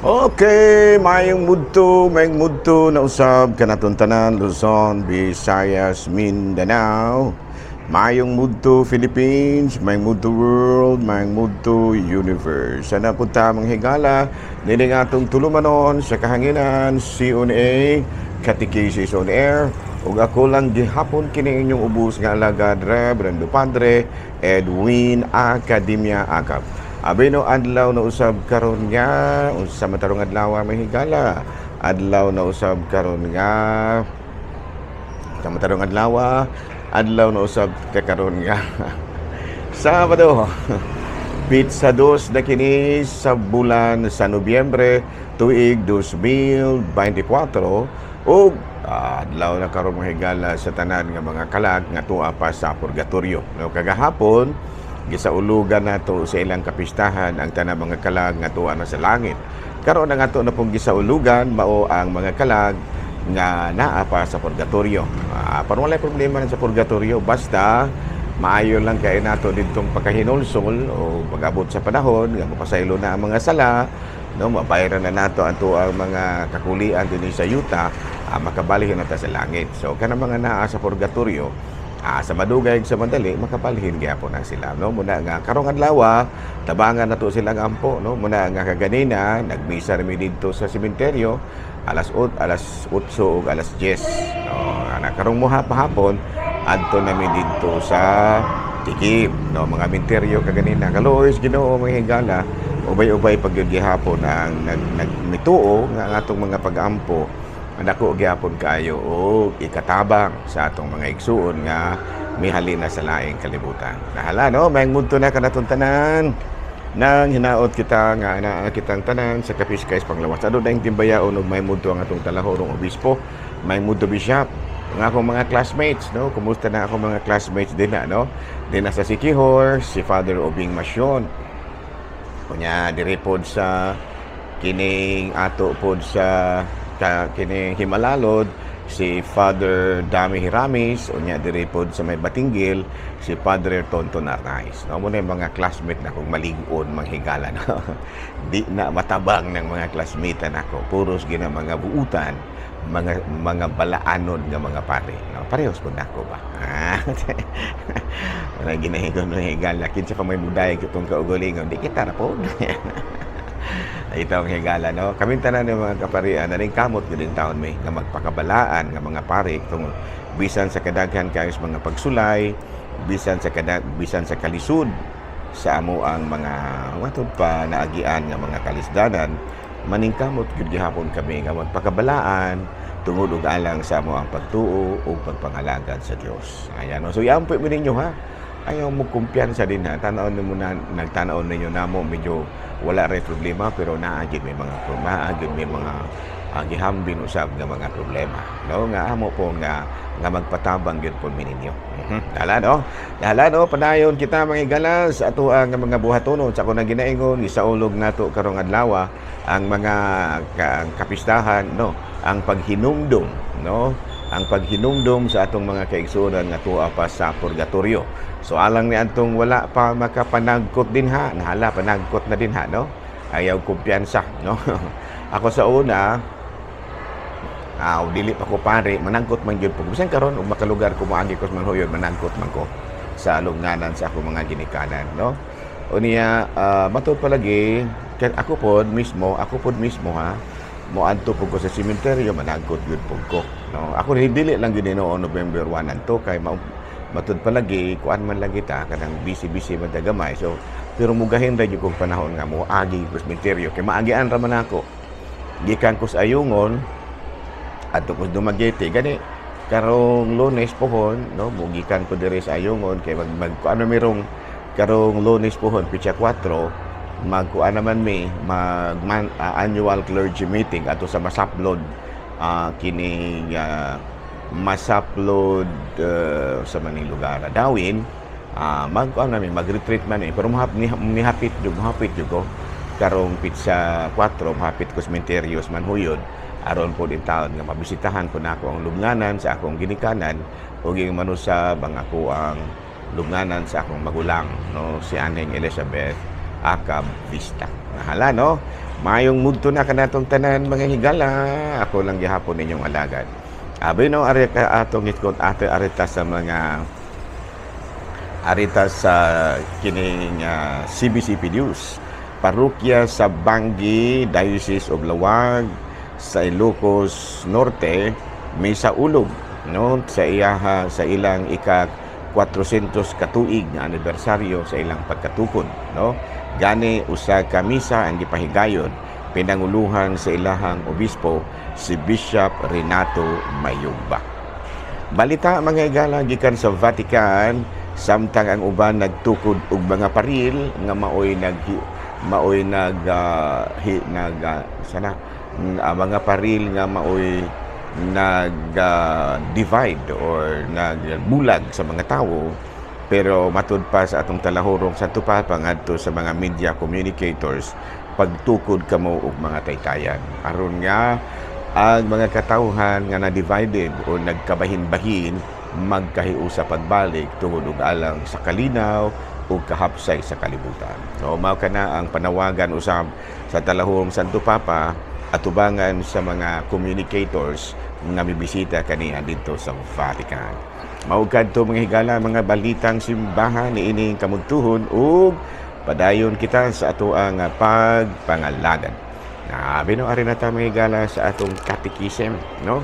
Okay, maayong mudto na usab kanaton tanan, Luzon, Visayas, Mindanao. Maayong mudto, Philippines, maayong mudto, world, maayong mudto, universe. Sana punta mga higala, nining atong tulumanon sa kahanginan, CONA, Catechesis on Air. Ug ako lang gihapon kini inyong ubos nga alagad, Reverendo Padre Edwin Academia Acap. Abi no, adlaw na usab karon nga, unsa man tarong adlaw, mga higala? Adlaw na usab karon nga, sa matarong adlaw, adlaw na usab karon nga Sabado. Pitsa 2 na kini sa bulan sa Nobyembre, tuig 2024, ug adlaw na karon, mga higala, sa tanan nga mga kalag nga tuwa pa sa purgatorio. No, kagahapon gisaulugan nato sa ilang kapistahan ang tanang mga kalag nga tuwa na sa langit. Karon ang ato na pong gisaulugan mao ang mga kalag nga naa pa sa purgatorio. Pero walay problema na sa purgatorio, basta maayo lang kay nato didtong pagkahinulsol o pag-abot sa panahon nga mapasaylo na ang mga sala, no, mabayaran na nato ang tuang mga kakulian dinhi sa yuta, makabalhin na ta sa langit. So kanang mga naa sa purgatorio, sa madugay sa madali makabalhin gyapon na sila, no? Muna nga karong adlaw tabangan nato silang ampo, no? Muna nga kaganina nagmisa rami didto sa sementeryo alas 8 ug alas 10, no? Ana karong muha hapon adto nami didto sa Tikib, no, mga menteryo kaganina. Kaluoy Ginoo, mga higala, ubay-ubay pag gyud gihapon ang nag nagmituo nga ang atong mga pag-ampo dako gyapon kaayo og ikatabang sa atong mga igsuon nga mihalin na sa laing kalibutan. Nahala, no, maayong mudto na kanatong tanan. Nang hinaot kita nga naa kitang tanan sa kapiskay sa panglawas. Ano daing timbayaon og maayong mudto ang atong talahorong obispo, maayong mudto, bishop. Ang akong mga classmates, no? Kumusta na akong mga classmates din na, no? Din na sa Siquijor, si Father Obing Masyon. Kunya diri pod sa kining ato pod sa kining Himalalod, si Father Dami Hiramis. Unya diri pod sa may Batinguil, si Padre Tonton Arnaiz, no? Mo na yung mga classmate na kung malig-on, manghigala, no? Di na matabang ng mga classmate nako, puros gina mga buutan, mga balaanon nga mga pare, no? Parehos pod nako ba. Wala ginahigon ng higala, kinsa pa may mudayeg itong kaugalingon, di kita ra pod. Ito ang higala, no? Kaming tanan ng mga kaparian, na rin kamot gyud taon mi nga magpakabalaan nga mga pare tungod bisan sa kadaghan kayo sa mga pagsulay, bisan sa kalisod sa amo ang mga matud pa naagian nga mga kalisdanan, maningkamot gyud gihapon kami nga magpakabalaan tungod og alang sa amo ang pagtuo ug pagpangalagad sa Dios. Ayan, no? So iampo mo ninyo ha. Ayaw mo kumpiyansa din ha. Tan-awon mo na, nagtanaw ninyo namo medyo wala ray problema, pero naa gyud may mga problema, gyud may mga gihambin usab nga mga problema. No, nga amo po nga nga magpatabang gyud po mi ninyo. Dala no. Dala no, padayon kita, mga higala, sa ato ang mga buhatonon sa akong ginaingon, gisaulog nato karong adlaw ang mga kapistahan, no, ang paghinumdum, no, ang paghinumdum sa atong mga kaigsuonan nga tuwa pa sa purgatorio. So alang ni atong wala pa makapanagkot din ha, nahala panagkot na din ha, no? Ayaw kumpiyansa, no? Ako sa una, dili pa ko pare, manangkot man gyud po. Bisan karon ug makalugar ko moagi ko sa Manhuyod, manangkot man ko sa lubnganan sa akong mga ginikanan, no? Unya, matud palagi, kay ako pod mismo ha, moadto pud ko sa sementeryo, managkot gyud pud ko, no? Ako dili lang gyud noon November 1 anto kay matud palagi kuan man lagi ta kanang busy-busy man ta gamay. So pero mugahin ra gyud kong panahon nga mo agi ko sa sementeryo kay maagian ra man ako. Gikan ko sa Ayungon adto ko sa Dumaguete. Gani karong Lunes pohon, no, mugikan ko diri sa Ayungon kay mag, mag ano merong karong Lunes pohon pitsa 4, magkuan naman mi mag annual clergy meeting ato sa Masaplod, kining Masaplod, sa maning lugar Dawin, mag kuan namin, mag-retreat man eh, pero nihapit jud ko karong pitsa 4, mohapit ko sa sementeryo sa Manhuyod aron po din taon nga mabisitahan ko nako ang lubnganan sa akong ginikanan ug ing manusab ang ako ang lubnganan sa akong magulang, no, si Aneng Elizabeth. Acab Vista. Nahala, no? Mayong mudto na kanatong tanan, mga higala. Ako lang gihapon ninyong alagad. Abi no, ari ka atong itkot ate arita sa mga arita sa kining CBCP News. Parokya sa Banggi, Diocese of Laoag, sa Ilocos Norte, may saulog, no, sa iyaha sa ilang ika 400 katuig nga anibersaryo sa ilang pagkatukod, no. Gani usa ka misa ang gipahigayon pinanguluhan sa ilahang obispo, si Bishop Renato Mayugba. Balita, mga higala, gikan sa Vatican, samtang ang uban nagtukod og mga paril nga maoy nag hi, nag sana mga paril nga maoy nag divide or nagbulag sa mga tawo, pero matud pa sa atong talahurong Santo Papa ngadto sa mga media communicators, pagtukod kamo og mga taytayan aron nga ang mga katawhan nga na divided o nagkabahin-bahin magkahiusa pagbalik tungod og alang sa kalinaw ug kahapsay sa kalibutan. So mao kana ang panawagan usab sa talahurong Santo Papa atubangan sa mga communicators nga mibisita kaniya didto sa Vatican. Mao kadto, mga higala, mga balitang simbahan niining kamudtuhon ug padayon kita sa atoang pagpangalagad. Na bino ari na ta, mga higala, sa atong catechism, no?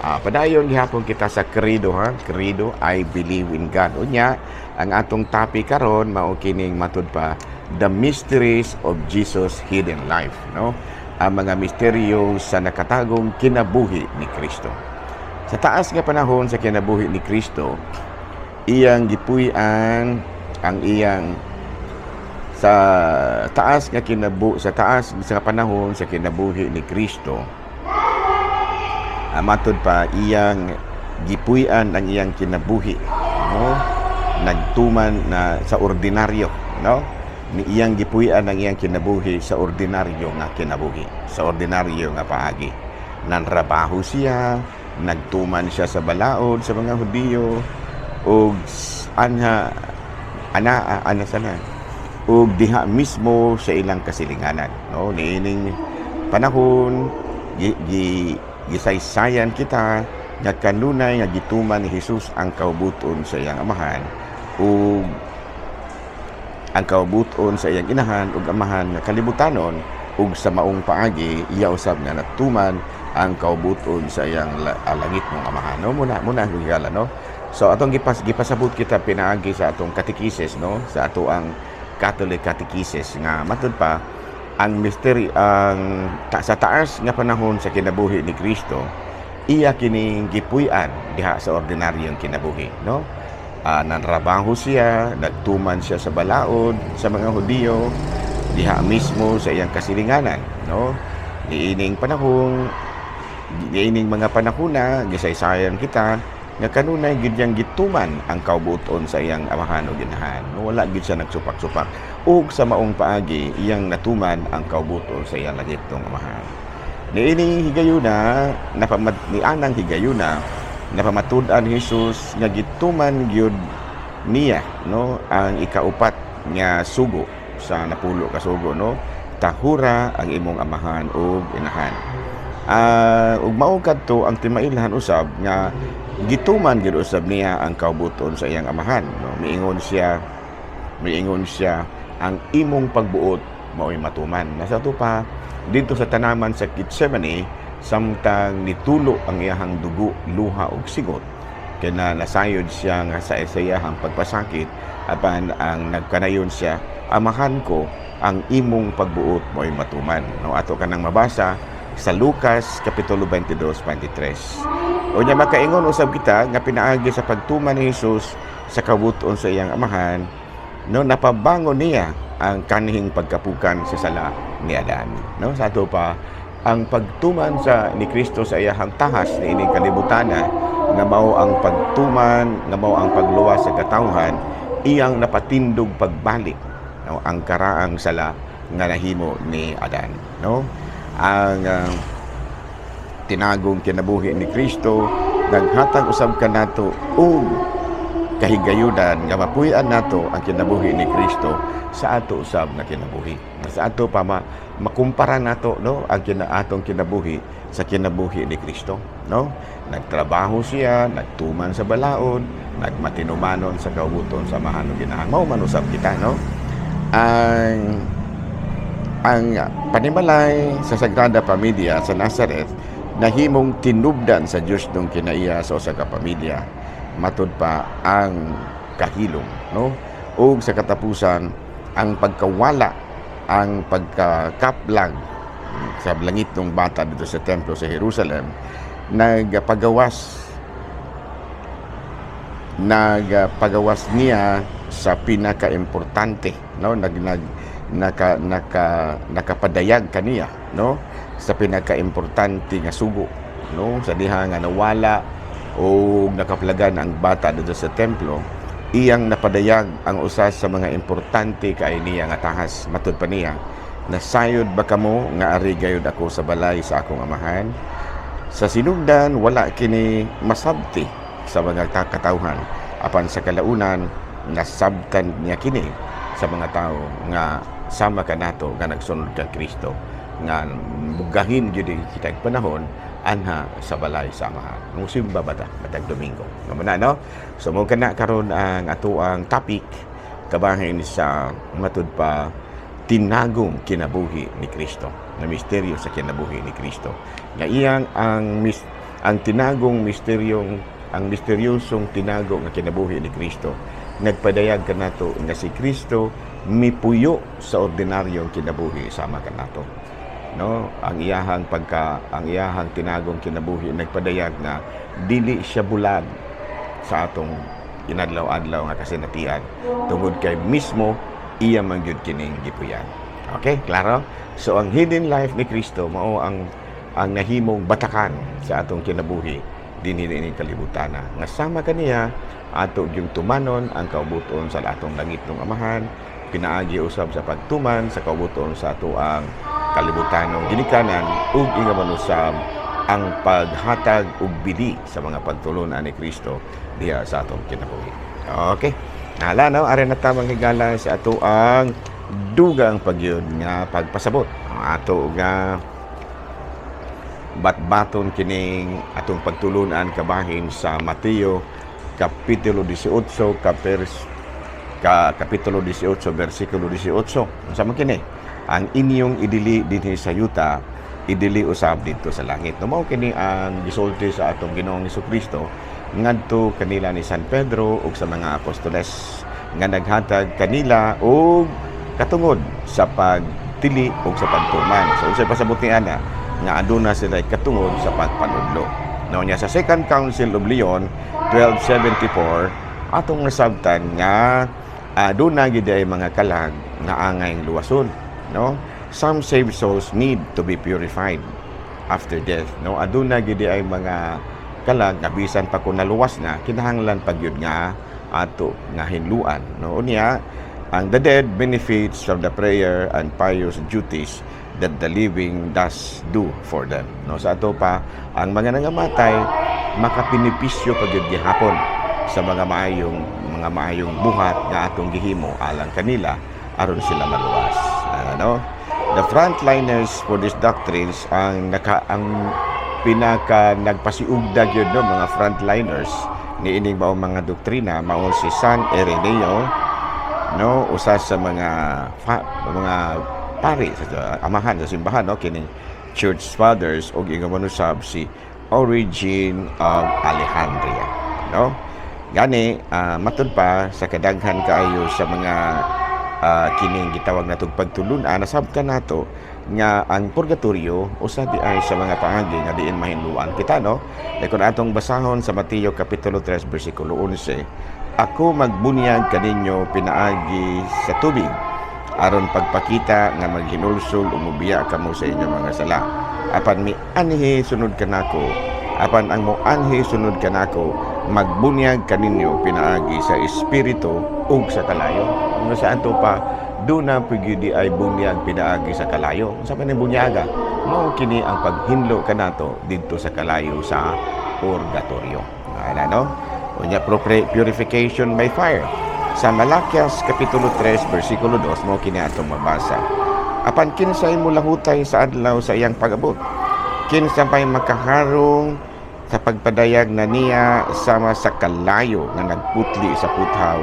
Padayon gihapon kita sa credo, ha. Credo, "I believe in God." Unya, ang atong topic karon mao kining matud pa, "The mysteries of Jesus' hidden life," no? Ang mga misteryo sa nakatagong kinabuhi ni Kristo. Sa taas nga panahon sa kinabuhi ni Kristo, iyang gipuy-an ang iyang sa taas nga kinabu sa taas sa panahon sa kinabuhi ni Kristo, matud pa, iyang gipuy-an ang iyang kinabuhi, no, nagtuman na sa ordinaryo, no, ni iyang gipuy-an ang iyang kinabuhi sa ordinaryo nga kinabuhi, sa ordinaryo nga paagi. Nanrabaho siya, nagtuman siya sa balaod sa mga Hudiyo ug anha ana ana sana ug diha mismo sa ilang kasilinganan, no. Niining panahon gi gisaysayan kita nga kanunay nga gituman ni Jesus ang kaubuton sa iyang amahan ug ang kaubuton sa iyang inahan ug amahan nga kalibutanon, ug sa maong paagi iya usab nga natuman ang kaubuton sa iyang langit mong amahan, no. Muna muna ang higala, no. So atong gipasabot kita pinaagi sa atong katekisis, no, sa ato ang Catholic catechesis nga matud pa ang mystery ang sa taas nga panahon sa kinabuhi ni Kristo, iya kining gipuy-an diha sa ordinaryong kinabuhi, no. Nanrabaho siya, nagtuman siya sa balaod sa mga Hudiyo diha mismo sa iyang kasilinganan, no. Niining panahon, niining mga panahona, gisaysayan kita nga kanunay gid niyang gituman ang kaubuton sa iyang amahan ug inahan. Wala gid siya nagsupak-supak ug sa maong paagi iyang natuman ang kaubuton sa iyang langitnong amahan. Niining higayuna napamat ni anang higayuna napamatud-an ni Jesus nga gituman gyud niya, no, ang ikaupat nga sugo sa 10 ka sugo, no, "Tahura ang imong amahan ug inahan." Ug mao kadto ang timailhan usab nga gituman gyud usab niya ang kaubuton sa iyang amahan, no. Miingon siya, "Ang imong pagbuot mao'y matuman." Nasa ato pa didto sa tanaman sa Gethsemane, samtang nitulo ang iyahang dugo, luha ug sigot kay na nasayod siya nga sa iyahang pagpasakit, apan ang nagkanayon siya, "Amahan ko, ang imong pagbuot mo'y matuman," no. Ato kanang mabasa sa Lucas kapitulo 22:23. Unya makaingon usab kita nga pinaagi sa pagtuman ni Jesus sa kabuton sa iyang amahan, no, napabangon niya ang kanhing pagkapukan sa sala ni Adan, no. Sa ato pa, ang pagtuman sa ni Kristo sa iyahang tahas niining kalibutana nga mao ang pagtuman, nga mao ang pagluwas sa katawhan, iyang napatindog pagbalik, no, ang karaang sala nga nahimo ni Adan, no. Ang tinagong kinabuhi ni Kristo naghatag usab kanato og Kahigayunan nga mapuy-an nato ang kinabuhi ni Kristo sa ato usab nga kinabuhi. Sa ato pa makumpara nato, no, ang atong kinabuhi sa kinabuhi ni Kristo, no? Nagtrabaho siya, nagtuman sa balaod, nagmatinumanon sa kaubuton sa Amahan ug Inahan. Mao man usab kita, no? Ang panimalay sa Sagrada Familia sa Nazareth nahimong tinubdan sa Dios nung kinaiya sa usa ka pamilya, matud pa ang kahilom, no? Ug sa katapusan, ang pagkawala, ang pagkakaplag sa langit ng bata dito sa templo sa Jerusalem, nagpagawas niya sa pinakaimportante, no? Nag nag naka naka nakapadayag kaniya, no, sa pinakaimportante nga sugo, no? Sa diha nga nawala o nakaplagan ang bata dito sa templo, iyang napadayag ang usa sa mga importante kay niya nga tahas. Matud pa niya, "Nasayod ba kamo nga ari gayud ako sa balay sa akong Amahan?" Sa sinugdan, wala kini masabti sa mga katawhan, apan sa kalaunan nasabtan niya kini sa mga tao nga sama kanato nga nagsunod kang Kristo, nga mugahin gyud kita panahon anha sa balay sa Amahan. Musimba ba ta matag Domingo? Ngamo na, no? So mo kana karon ang atoang topic kabahin sa, matud pa, tinagong kinabuhi ni Kristo, na misteryo sa kinabuhi ni Kristo. Nga iyang ang mis, ang tinagong misteryong ang misteryosong tinago nga kinabuhi ni Kristo nagpadayag kanato nga si Kristo mipuyo sa ordinaryong kinabuhi sama kanato, no? Ang iyahang tinagong kinabuhi nagpadayag nga dili siya bulag sa atong inadlaw-adlaw nga kasinatian tungod kay mismo iya man gyud kining gipuyan. Okay, klaro? So ang hidden life ni Kristo mao ang nahimong batakan sa atong kinabuhi dinhi ining kalibutan nga sama kaniya ato gyung tumanon ang kaubuton sa atong langitnong Amahan pinaagi usab sa pagtuman sa kaubuton sa atoang kalibutanong ginikanan ug ingaman usab ang paghatag og bili sa mga pagtulunan ni Kristo diha sa atong kinabuhi. Okay. Hala, no, ari na ta, mga higala, sa atoang dugang pagyud nga pagpasabot. Ang ato nga batbaton kining atong pagtulunan kabahin sa Mateo kapitulo 18 kapitulo 18 bersikulo 18. Unsa man kini? "Ang inyong idili dinhi sa yuta, idili usab didto sa langit." No, mao kini ang gisulti sa atong Ginoong Kristo ngadto kanila ni San Pedro ug sa mga apostoles nga naghatag kanila og katungod sa pagtili ug sa pagtuman. So unsay pasabot ni ana? Nga aduna sila katungod sa pagpanudlo. No, nya sa Second Council of Lyon 1274, atong nasabtan nga aduna gid ay mga kalag nga angay luwason, no? Some saved souls need to be purified after death, no? Aduna gid ay mga kalag nga bisan pa kung naluwas na, kinahanglan pa gyud nga ato nga hinluan, no? Unya ang the dead benefits from the prayer and pious duties that the living does do for them, no? Sa ato pa, ang mga nangamatay makabenepisyo pa gyud gihapon sa mga maayong buhat nga atong gihimo alang kanila aron sila maluwas. Ano, the frontliners for these doctrines, ang pinaka nagpasiugda gyud, no, mga frontliners niining mao mga doktrina mao si San Ireneo, no, usa sa mga pari sa amahan sa simbahan, no, kining church fathers, ug ingon usab si Origen of Alejandria, no? Gani matud pa sa kadaghan kaayo sa mga kining gitawag natong pagtulun-an, nasabtan nato nga ang purgatorio usa di ay sa mga paagi nga diin mahinluan kita, no? Kay kung atong basahon sa Mateo kapitulo 3 bersikulo 11, "Ako magbunyag kaninyo pinaagi sa tubig aron pagpakita nga maghinulsol o mubiya kamo sa inyong mga sala. Apan mianhi sunod kanako, apan ang moanhi sunod kanako magbunyag kaninyo pinaagi sa Espiritu ug sa kalayo." Nga sa ato pa, duna pud ay bunyag pinaagi sa kalayo. Unsa man ning bunyaga? Mao kini ang paghinlo kanato didto sa kalayo sa purgatorio. Ala, no? Unya purification by fire. Sa Malakias Kapitulo 3 versikulo 2 mo kini atong mabasa. Apan kinsay mulahutay sa adlaw sa iyang pag-abot? Kinsa pay makaharong sa pagpadayag na niya sama sa kalayo nga nagputli sa puthaw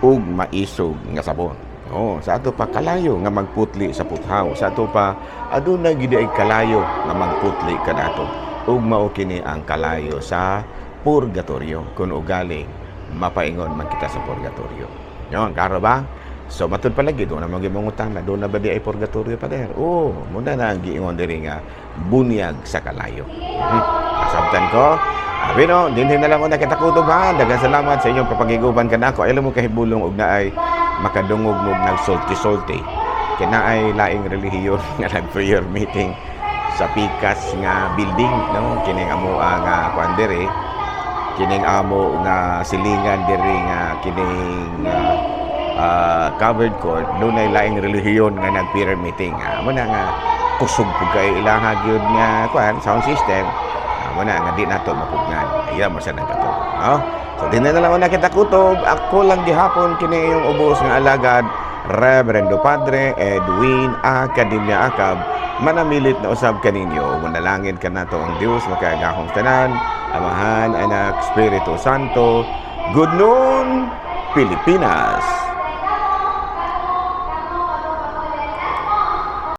ug maisog nga sabon? Oh, sa ato pa kalayo nga magputli sa puthaw. Sa ato pa aduna gid ay kalayo nga magputli kanato. Ug mao kini ang kalayo sa purgatorio kung ugaling mapaingon man kita sa purgatorio. Yon, klaro ba? So matud pa lagi doon na mga na doon na ba di ay purgatorio pa der? Oh, muna na ang giingon diri nga bunyag sa kalayo. Kasabtan ko. Abi no, dinhi na lang ko nakita kutob ha. Daghang salamat sa inyong kapagiguban kanako. Ayaw mo kahibulong og naay makadungog mo nagsulti-sulti. Kina ay laing relihiyon nga nag-prayer meeting sa pikas nga building, no? Kining amo nga kuan diri, kining amo nga silingan diri nga kining covered court, dunay laing relihiyon nga nag-prayer meeting. Mo na nga kusog pud kay ilaha gyud nga kuan sound system. Mo na nga di nato mapugnan. Ayaw mo sa nagkato, no? So dinhi na lang ako nakita kutob. Ako lang gihapon kini iyong ubos nga alagad, Reverendo Padre Edwin Academia Acab, manamilit na usab kaninyo. Manalangin kanato ang Dios makagagahom tanan, Amahan, Anak, Espiritu Santo. Good noon, Pilipinas.